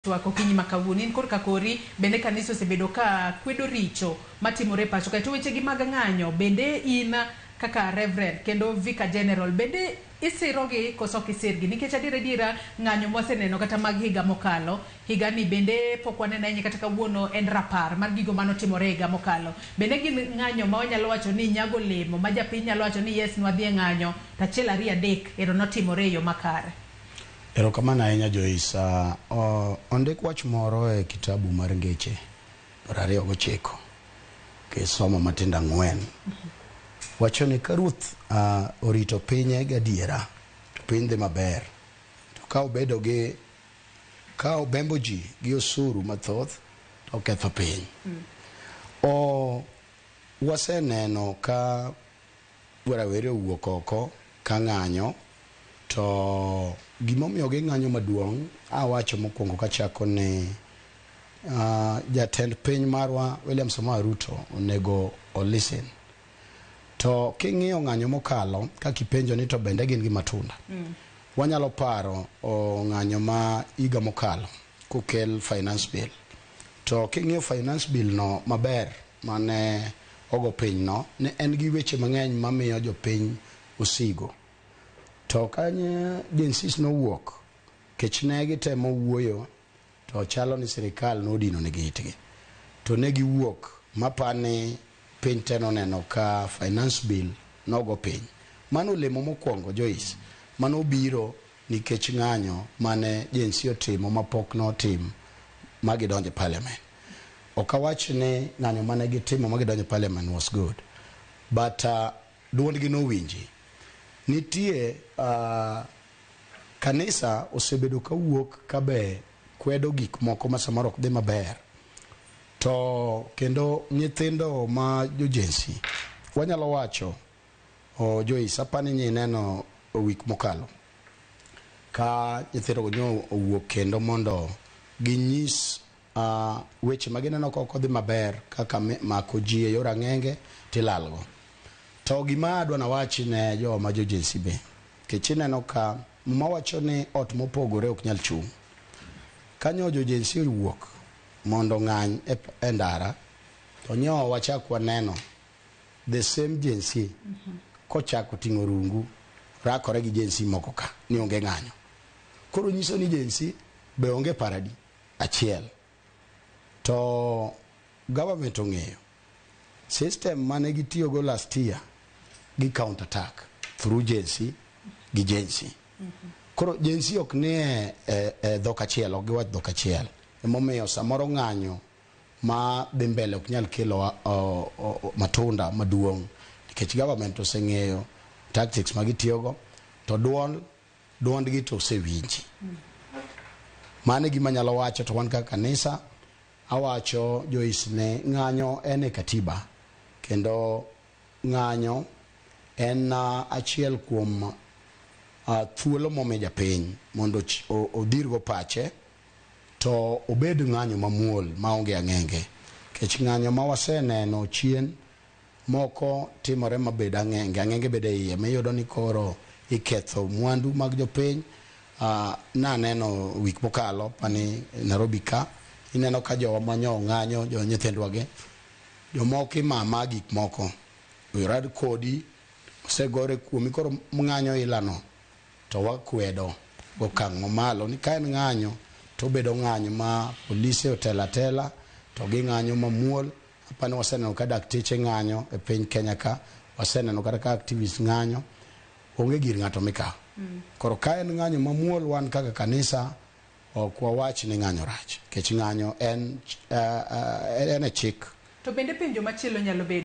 Twak okinyi ma kawuono in korka kori bende kanisa osebedo ka kwedo richo matimore e pacho kae to weche gi mag ng'anyo bende in kaka reverend kendo vicar general bende isirogi koso ok isirgi nikech adiera adiera ng'anyo mwaseneno kata mag higa mokalo higani bende pok waneno ahinya kata kawuono en rapar mar gigo manotimore higa mokalo bende gin ng'anyo ma wanyalo wacho ni nyago olemo ma japiny nyalo wacho ni yes nwadhi e ng'anyo to achiel ariyo adek ero notimore e yo makare. Erokamano ahinya Joyce. Ondik wach moro e kitabu mar Ngeche 29 kisomo matindo ang'wen. Wacho ni ka ruoth orito pinye gadiera to piny dhi maber. To ka obedo gi ka obembo ji gi osuru mathoth to oketho piny. O waseneno ka rawere owuok oko ka ng'anyo to gimomiyo ging'anyo maduong' awacho mokwongo kachako ni jatend piny marwa William Samoei Ruto onego o listen. To king'iyo ng'anyo mokalo kaka ipenjo ni to bende gin gi matunda. Wanyalo paro ng'anyo ma higa mokalo kokel finance bill. To king'iyo finance bill no maber mane ogo piny no ne en gi weche mang'eny mamiyo jopiny osigo. To kanye Gen Zs nowuok kech ne gitemo wuoyo to chalo ni sirikal nodino negi itgi. To ne giwuok mapani piny te noneno ka finance bill nogo piny. Mano olemo mokwongo Joyce manobiro nikech ng'anyo mane Gen Z otimo mapok notim ma gidonjo e parliament. Ok awach ni ng'anyo mane gitimo ma gidonjo e parliament was good. But duondgi nowinji. Nitie kanisa osebedo kawuok kabe kwedo gik moko ma samoro ok dhi maber. To kendo nyithindo ma jo Gen Z wanyalo wacho Joyce apani ni ineno wik mokalo ka nyithindo go nyo owuok kendo mondo ginyis weche ma gineno ka ok odhi maber kaka mako ji e yor ang'enge tilalgo. To gima adwa nawachi ne joma jo Gen Z be, nikech ineno ka muma wacho ni ot mopogore ok nyal chung'. Kanyo jo Gen Z owuok mondo ong'any e ndara, to nyo wachak waneno the same Gen Z kochako ting'o rungu rakore gi Gen Z moko ka ni onge ng'anyo. Koro nyiso ni Gen Z be onge paradi achiel. To government ong'eyo system mane gitiyogo last year gi counter attack through Gen Z gi Gen Z. Koro Gen Z ok nie e dhok achiel, ok giwach dhok achiel. Emomiyo samoro ng'anyo ma dhi mbele ok nyal kelo matunda maduong' nikech government oseng'eyo tactics ma gitiyogo to duol duondgi to osewinji. Mano e gima anyalo wacho to wan kaka kanisa awacho Joyce ne ng'anyo en e katiba kendo ng'anyo en achiel kuom thuolo momi japiny mondo odhirgo pache to obed ng'anyo mamuol maonge ang'enge. Nikech ng'anyo ma waseneno chien moko timore mabed ang'enge, ang'enge bedo e iye miyudo ni koro iketho mwandu mag jopiny. Naneno wik mokalo pani Nairobi ka, ineno ka jowa manyo ng'anyo, jo nyithindwa gi, jomoko imama gik moko, orad kodi, osegore kuomi, koro ng'anyo ilano to wakwedo gokang' mamalo ni ka en ng'anyo to obedo ng'anyo ma polise otelo atela to ging'anyo mamuol. Apani waseneno ka dakteche ng'anyo e piny Kenya ka, waseneno kata ka activists ng'anyo, onge gir ng'ato mikawo. Koro ka en ng'anyo mamuol wan kaka kanisa ok wawach ni ng'anyo rach, nikech ng'anyo en e chik. To bende penjo machielo nyalo bedo